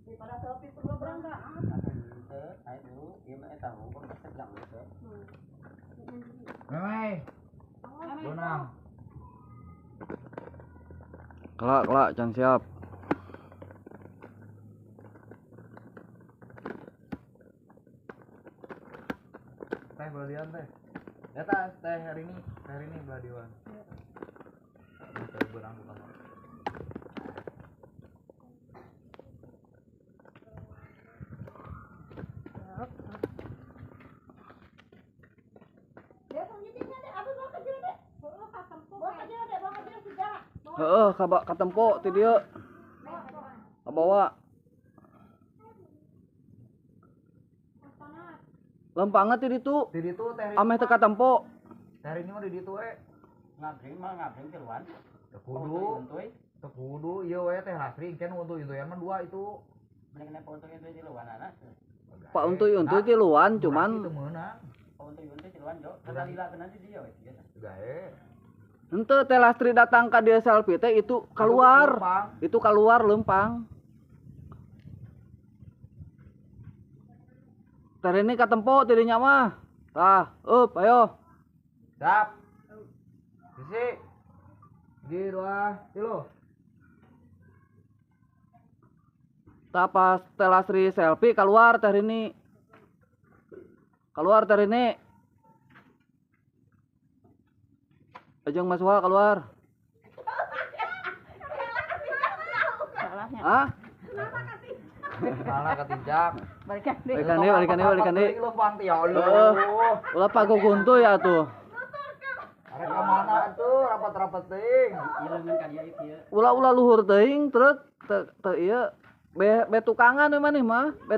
Daripada selfie perlu berangkat. Ayo, ieu mah eta unggul sebelah teh. Memeh. Bonang. Kelak, kelak, can siap. Teh beladian teh. Eta teh hari ini beladian. Teh berang bukan. Heeh, katempo ti dieu. Kabawa. Lempangna ti ditu. Ti ditu teh. Ameh teu katempo. Teh ini mah di ditu we. Ngabring mah ngabring tiluan. Teu kudu. Teu kudu ieu we teh lasri engke nu untuy-untuyan mah dua itu. Mending kena untuy-untuy tiluan ana. Pak untuy-untuy tiluan cuman teu meunang. Pak untuy-untuy tiluan jo. Lila kena di dieu we. Gae. Ente teh Lastri datang ka dia selfie teh itu keluar. Itu keluar lempang. Teh ini katempo tidinya mah. Tah, up ayo. Siap. Sisi. 1, 2, 3. Tah pas teh Lastri selfie keluar teh ini. Keluar teh ini. Ajeng Mas Wah keluar. Salahnya. Hah? Salah ketinjak. Balikan deh. Balikan deh, balikan deh, balikan deh. Lempang ya Allah. Ulah pagoguntu ya tuh. Arek ka mana tuh rapat-rapat teuing. Ieu ka dieu ieu. Ulah-ulah luhur teuing truk teu ieu be tukangan we maneh mah. Be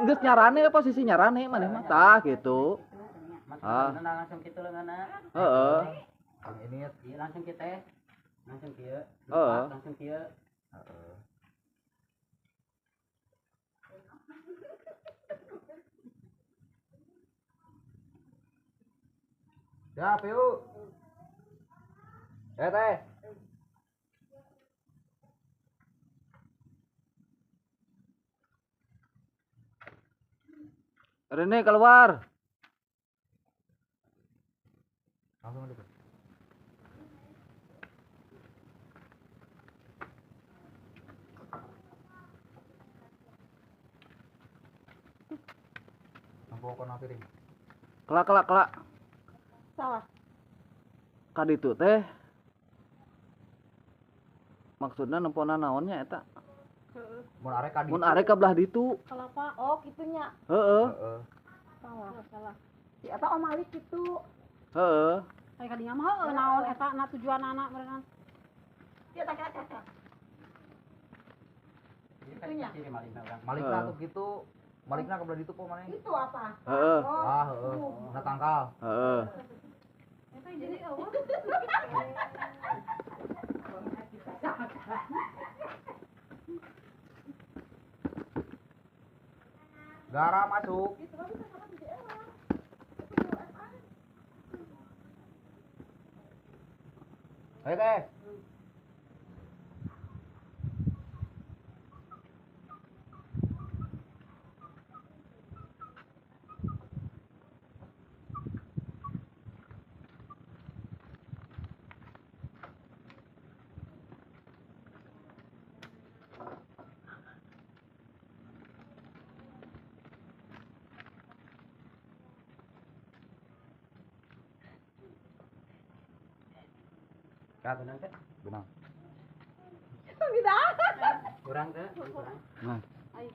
geus nyarane posisi nyarane maneh mah tah gitu. Ah. Langsung kitu leungeunna. Heeh. Ini iya, langsung kita langsung kieu. Heeh. Langsung kieu. Heeh. Siap yuk. Teh. Rene keluar. Langsung aja. Pokokna piring. Kelak kelak kelak. Salah. Ka ditu teh. Maksudna nempona naonnya eta? Heeh. Mun arek ka ditu. Mun arek ka belah ditu. Kelapa. Oh, kitunya. Heeh. Heeh. Salah, salah. Si eta om Malik kitu. Heeh. Aya ka dinya mah heueuh naon eta na tujuanana meureun. Ieu teh teh. Kitunya. Malikna tuh kitu. Malikna ke belah ditu po maneh. Itu apa? Heeh. Ah, heeh. Na tangkal. Heeh. Eta jadi eueuh. Garam masuk. Ayo teh. Benang teh? Benang. Tidak. Kurang teh, kurang. Nah. Ayo,